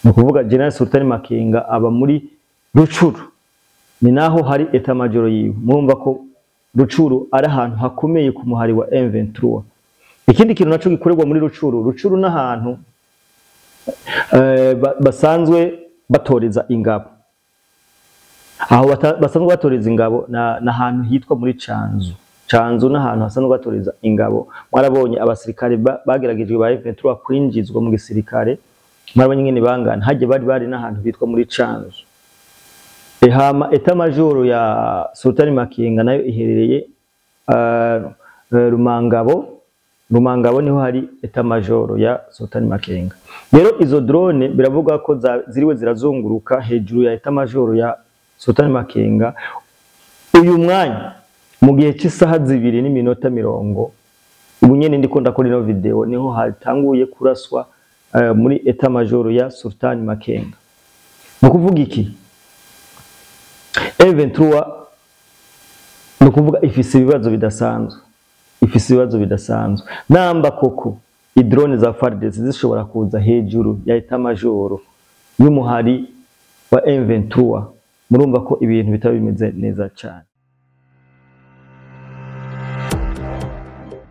Ni ukuvuga General Sultani Makenga aba muri Rucuru, ni naho hari état major yiwe. Murumva ko Rucuru ari ahantu hakomeye ku muhari wa M23. Ikindi kintu naco gikorerwa muri Rucuru, Rucuru n'ahantu basanzwe batoreza ingabo. Aho basanzwe batoreza ingabo na hantu hitwa muri Canzu. Canzu n'ahantu hasanzwe batoreza ingabo. Mwarabonye abasirikare bageragejwe ba M23 kwinjizwa mu gisirikare, mwarabonye ingene bangana haje bari n'ahantu hitwa muri Canzu. Hama état major ya Sultani Makenga nayo iherereye Rumangabo. Rumangabo niho hari état major ya Sultani Makenga. Rero izo drone biravuga ko ziriwe zirazunguruka hejuru ya état major ya Sultani Makenga uyu mwanya mu gihe cy'isaha 2:40. Ubu nyene ndiko ndakora ino video niho hatanguye kuraswa muri état major ya Sultani Makenga. Ni ukuvuga iki? M23 ni ukuvuga ifise ibibazo bidasanzwe, ifise ibibazo bidasanzwe. Namba koko idrone za FARDC zishobora kuza hejuru ya état major y'umuhari wa M23, murumva ko ibintu bitaba bimeze neza cyane.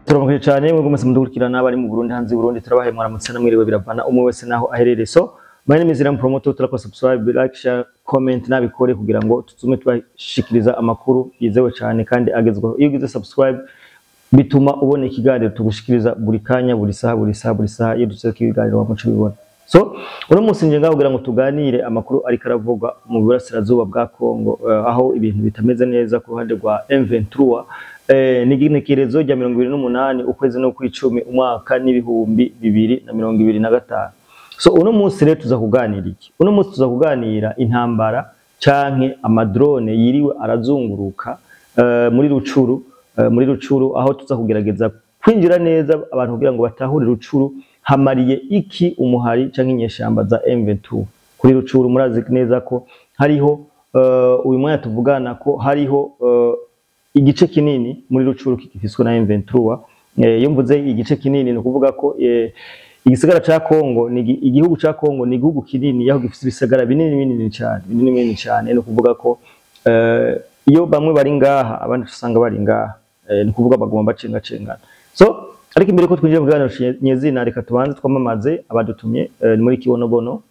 Turamukaye cyane mwebwe mwese mudukurikirana, abari mu Burundi, hanze y'u Burundi, turabahaye mwaramutse namwiriwe, biravana umwe wese naho aherereye. So my name is Iram Promoter. Turakora subscribe, like, share, comment nabikore kugira ngo tuzume tubashikiriza amakuru yizewe cyane kandi agezweho. Iyo ugize subscribe bituma ubona ikiganiro tugushikiriza buri kanya, buri saha, buri saha, buri saha. Iyo dushyize ibiganiro wamuco ubibona. So uno munsi nje ngaho kugira ngo tuganire amakuru ariko aravugwa mu burasirazuba bwa Kongo, aho ibintu bitameze neza ku ruhande rwa M23. Ni igenekerezo rya 28 ukwezi no kw'icumi umwaka n'2025. So uno munsi rero tuza kuganira iki? Uno munsi tuza kuganira intambara canke amadrone yiriwe arazunguruka muri Rucuru, muri Rucuru, aho tuza kugerageza kwinjira neza abantu kugira ngo batahure Rucuru hamariye iki umuhari canke inyeshamba za M23 kuri Rucuru. Murazi neza ko hariho uyu mwanya tuvugana ko hariho igice kinini muri Rucuru kigifiswe na M23. Iyo mvuze igice kinini, ni ukuvuga ko igisagara ca Kongo ni igihugu ca Kongo ni igihugu kinini, yaho gifise ibisagara binini binini cyane, binini binini cyane. Ni ukuvuga ko iyo bamwe bari ngaha, abandi usanga bari ngaha, ni ukuvuga bagomba bacenga cengana. So ariko imbere ko twinjira mu kiganiro nyezina, reka tubanze twamamaze abadutumye. Ni muri Kibonobono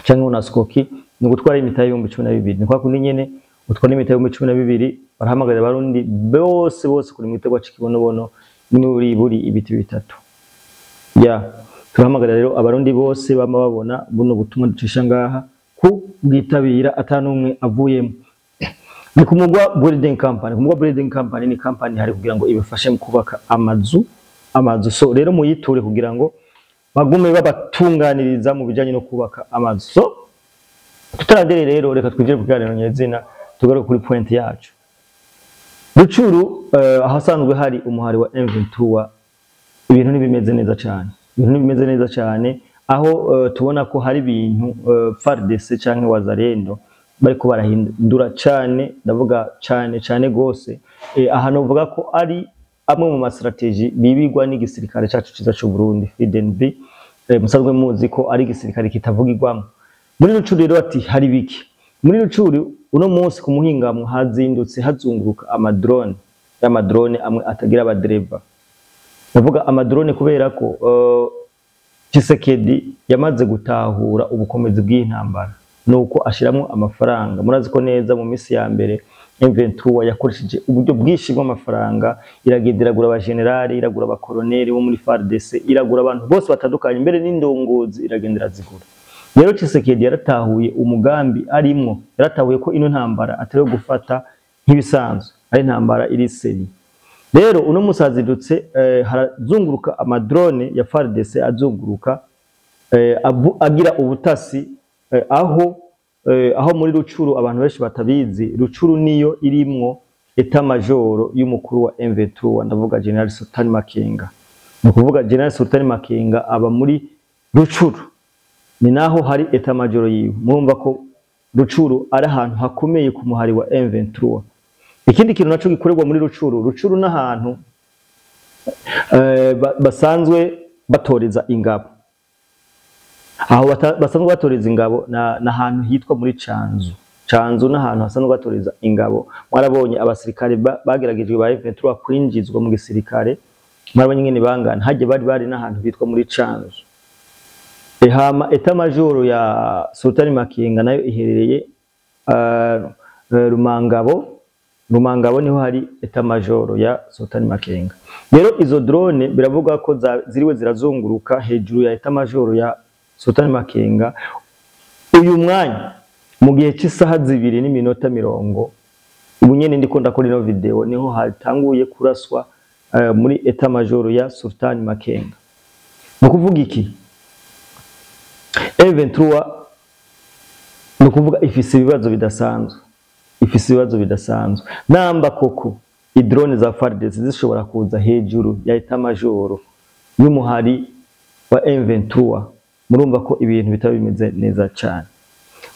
canke Unaskoki, ni gutwara imitahe 12,000. Ni kwa kundi nyene utwara imitahe 12,000. Barahamagarira abarundi bose bose kuri mu giterwa c'ikibonobono ni buri ibiti bitatu ya. Turahamagarira rero abarundi bose bama babona buno butumwa ducisha ngaha ku bwitabira atanumwe avuyemo. Ni ku Mugwa Building Company. Ku Mugwa Building Company ni company hari kugira ngo ibafashe mu kubaka amazu, amazu. So rero muyiture kugira ngo bagume babatunganiriza mu bijanye no kubaka amazu. So tutarandere rero, reka twinjire ku kiganiro nyezina, tugaruke kuri point yacu. Rucuru, ahasanzwe hari umuhari wa M23, ibintu ntibimeze neza cyane, ibintu ntibimeze neza cyane, aho tubona ko hari ibintu FARDC canke Wazalendo bariko barahindura cyane, ndavuga cyane cyane gose. Aha novuga ko ari amwe mu ma stratégie bibigwa n'igisirikare cacu ciza c'u Burundi, FDNB. Musanzwe muzi ko ari igisirikare kitavugirwamo. Muri Rucuru rero ati hari biki muri Rucuru? Uno munsi ku muhingamo hazindutse hazunguruka amadrone, y'amadrone amwe atagira abadereva. Ndavuga amadrone kubera ko Tshisekedi yamaze gutahura ubukomezi bw'intambara, nuko ashiramwo amafaranga. Murazi ko neza mu minsi ya mbere M23 yakoresheje uburyo bwinshi bw'amafaranga, iragenda iragura abagenerali, iragura abakoroneri bo muri FARDC, iragura abantu bose batandukanye, mbere n'indongozi iragenda irazigura. Rero Tshisekedi yaratahuye umugambi arimwo, yaratahuye ko ino ntambara atari yo gufata nk'ibisanzwe, ari intambara iri sérieux. Rero uno musi hazindutse harazunguruka amadrone ya FARDC, azunguruka agira ubutasi aho muri Rucuru. Abantu benshi batabizi, Rucuru niyo irimwo état major y'umukuru wa M23, ndavuga General Sultan Makenga. Ni ukuvuga General Sultan Makenga aba muri Rucuru, ni naho hari état major yiwe. Murumva ko Rucuru ari ahantu hakomeye ku muhari wa M23. Ikindi kintu naco gikorerwa muri Rucuru, Rucuru n'ahantu basanzwe batoreza ingabo. Aho basanzwe batoreza ingabo na hantu hitwa muri Canzu. Canzu n'ahantu hasanzwe batoreza ingabo. Mwarabonye abasirikare bageragejwe ba M23 kwinjizwa mu gisirikare, mwarabonye ingene bangana, haje bari n'ahantu hitwa muri Canzu. Hama état-major ya Sultani Makenga nayo iherereye Rumangabo. Rumangabo niho hari état-major ya Sultani Makenga. Rero izo drone biravuga ko ziriwe zirazunguruka hejuru ya état-major ya Sultani Makenga uyu mwanya mu gihe cy'isaha 2:40. Ubu nyene ndiko ndakora ino video niho hatanguye kuraswa muri état-major ya Sultani Makenga. Ni ukuvuga iki? M23 ni ukuvuga ifise ibibazo bidasanzwe, ifise ibibazo bidasanzwe. Namba koko idrone za FARDC zishobora kuza hejuru ya état-major y'umuhari wa M23, murumva ko ibintu bitaba bimeze neza cyane.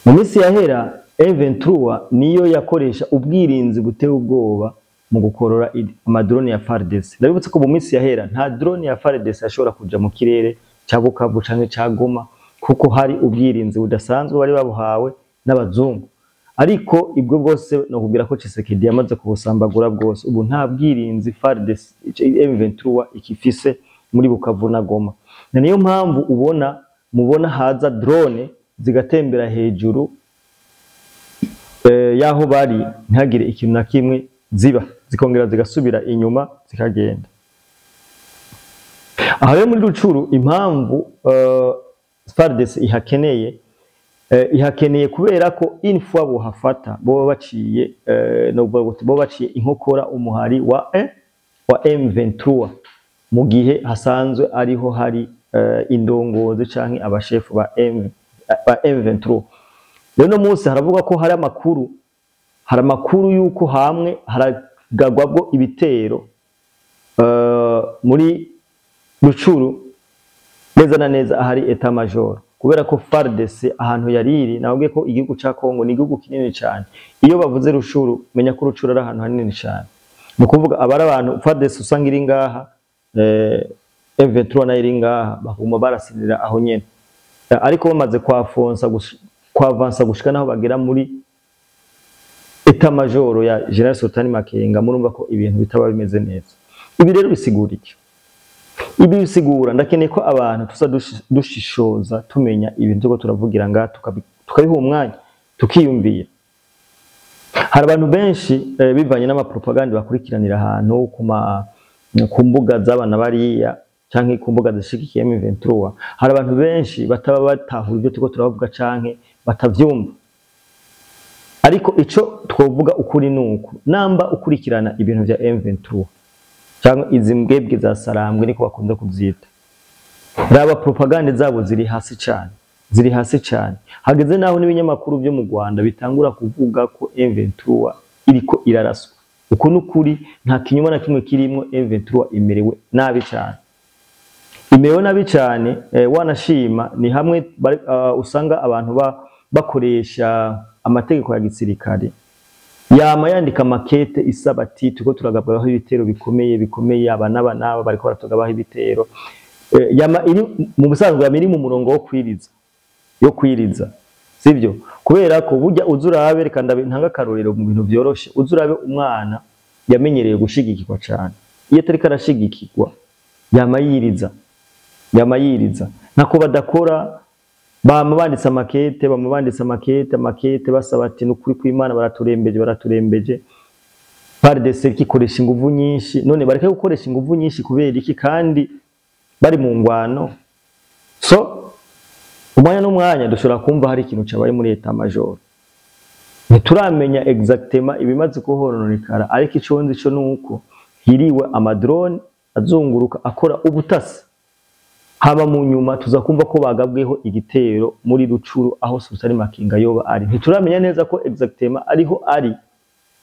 Mu minsi yahera M23 niyo yakoresha ubwirinzi buteye ubwoba mu gukorora amadrone ya FARDC. Ndabibutse ko mu minsi yahera nta drone ya FARDC yashobora kuja mu kirere ca Bukavu canke ca Goma, kuko hari ubwirinzi budasanzwe bari babuhawe n'abazungu. Ariko ibwo bwose no kubwira ko Tshisekedi yamaze kubusambagura bwose. Ubu nta bwirinzi FARDC M23 ikifise muri Bukavu na Goma. Na niyo mpamvu ubona mubona haza drone zigatembera hejuru yaho bari, ntihagire ikintu na kimwe ziba, zikongera zigasubira inyuma zikagenda. Aha rero muri Rucuru, impamvu FARDC ihakeneye, ihakeneye kubera ko une fois bohafata boba baciye no boba baciye inkokora umuhari wa M23, mu gihe hasanzwe ariho hari indongozi canke abashefu ba M23. Rero no munsi haravuga ko hari amakuru yuko hamwe haragagwabwo ibitero muri Rucuru, neza na neza ahari état-major, kubera ko FARDC ahantu yariri, nababwiye ko igihugu ca Kongo ni igihugu kinini cyane. Iyo bavuze Rucuru, menya ko Rucuru ari ahantu hanini cyane. Ni ukuvuga abari abantu FARDC usanga iri ngaha, M23 nayo iri ngaha, bakaguma barasinira aho nyene. Ariko bamaze kwafonsa kwavansa gushika naho bagera muri état-major ya General Sultani Makenga, murumva ko ibintu bitaba bimeze neza. Ibi rero bisigura iki? Ibi bisigura, ndakeneye ko abantu tuza dushishoza, tumenya ibintu turiko turavugira ngaha, tukabiha umwanya tukiyumvira. Hari abantu benshi bivanye n'amapropaganda bakurikiranira ahantu ku mbuga z'abana bariya canke ku mbuga zishigikiye M23, hari abantu benshi bataba batahura ibyo turiko turavuga canke batavyumva. Ariko ico twovuga ukuri nuko namba ukurikirana ibintu vya M23 cyangwa izi mbwebwe za Sarambwe, niko bakunda kuvyita, raba propagande zabo ziri hasi cyane, ziri hasi cyane. Hageze naho n'ibinyamakuru byo mu Rwanda bitangura kuvuga ko M23 iriko iraraswa. Uko nukuri, nta kinyoma na kimwe kirimo. M23 imerewe nabi cyane, imerewe nabi cyane. Wanashima ni hamwe usanga abantu bakoresha amategeko ya gisirikare, yama yandika makete isaba ati turiko turagabwaho ibitero bikomeye bikomeye, aba n'aba n'aba bariko baratugabaho ibitero. Yama iri mu busanzwe, yama iri mu murongo wo kwiriza, yo kwiriza, sivyo? Kubera ko burya uzurabe, reka ntanga akarorero mu bintu vyoroshe, uzurabe umwana yamenyereye gushigikirwa cane, iyo atariko arashigikirwa yama yiriza, yama yiriza. Ntako badakora, bama banditse amakete, bama banditse amakete, amakete basaba ati nukuri kw'Imana baraturembeje, baraturembeje, FARDC ikoresha inguvu nyinshi. None bareke gukoresha inguvu nyinshi kubera iki kandi bari mu ngwano? So umwanya n'umwanya dushobora kumva hari ikintu cabaye muri état-major. Ntituramenya exactement ibimaze kuhononekara, ariko ico nzi co nuko hiriwe amadrone azunguruka akora ubutasi. Haba mu nyuma tuza kumva ko bagabweho igitero muri Rucuru aho Sultani Makenga yoba ari. Ntituramenya neza ko exactement ariho ari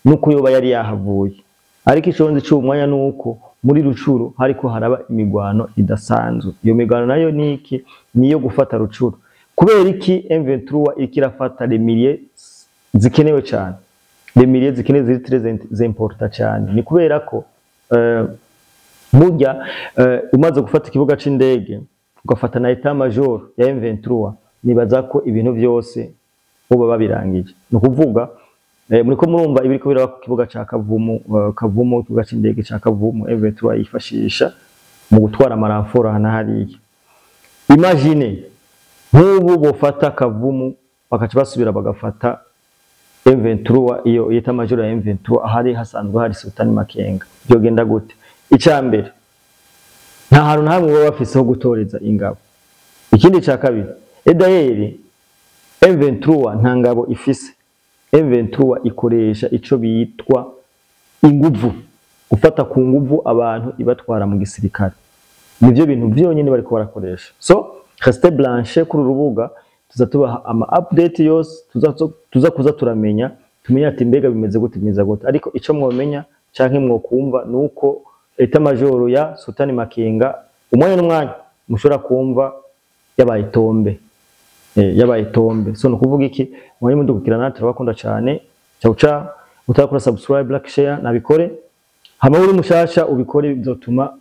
nuko yoba yari yahavuye, ariko ico nzi c'uwo mwanya nuko muri Rucuru hariko haraba imigwano idasanzwe. Iyo migwano nayo niki? Niyo gufata Rucuru. Kubera iki M23 iriko irafata les milliers zikenewe cyane, les milliers zikenewe ziri très important cyane? Ni kubera ko burya umaze gufata ikibuga c'indege, ugafata na état major ya M23, nibaza ko ibintu vyose boba babirangije. Ni ukuvuga muriko murumva ibiriko biraba ku kibuga ca Kavumu, Kavumu, ikibuga c'indege ca Kavumu M23 yifashisha mu gutwara ama renforts aha na hariya. Imagine nk'ubu bofata Kavumu, bakaca basubira bagafata M23, iyo état major ya M23 ahari hasanzwe hari Sultani Makenga, byogenda gute? Icya mbere, nta hantu na hamwe baba bafise ho gutoreza ingabo. Ikindi ca kabiri, d'ailleurs M23 nta ngabo ifise. M23 ikoresha ico bitwa inguvu, gufata ku nguvu abantu ibatwara mu gisirikare, nivyo bintu vyonyene bariko barakoresha. So restez branchés kuri uru rubuga, tuza tubaha ama update yose, tuza kuza turamenya, tumenye ati mbega bimeze gute, bimeze gute. Ariko ico mwomenya canke mwokumva nuko état major ya Sultani Makenga umwanya n'umwanya mushobora kumva yabaye tombe, yabaye tombe. So nukuvuga iki? Mwanya mudukurikirana, turabakunda cyane. Ciao ciao. Utarakora subscribe, like, share, nabikore. Hama uri mushasha ubikore, bizotuma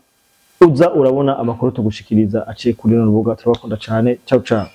uza urabona amakuru tugushikiriza aciye kuri runo rubuga. Turabakunda cyane. Ciao ciao.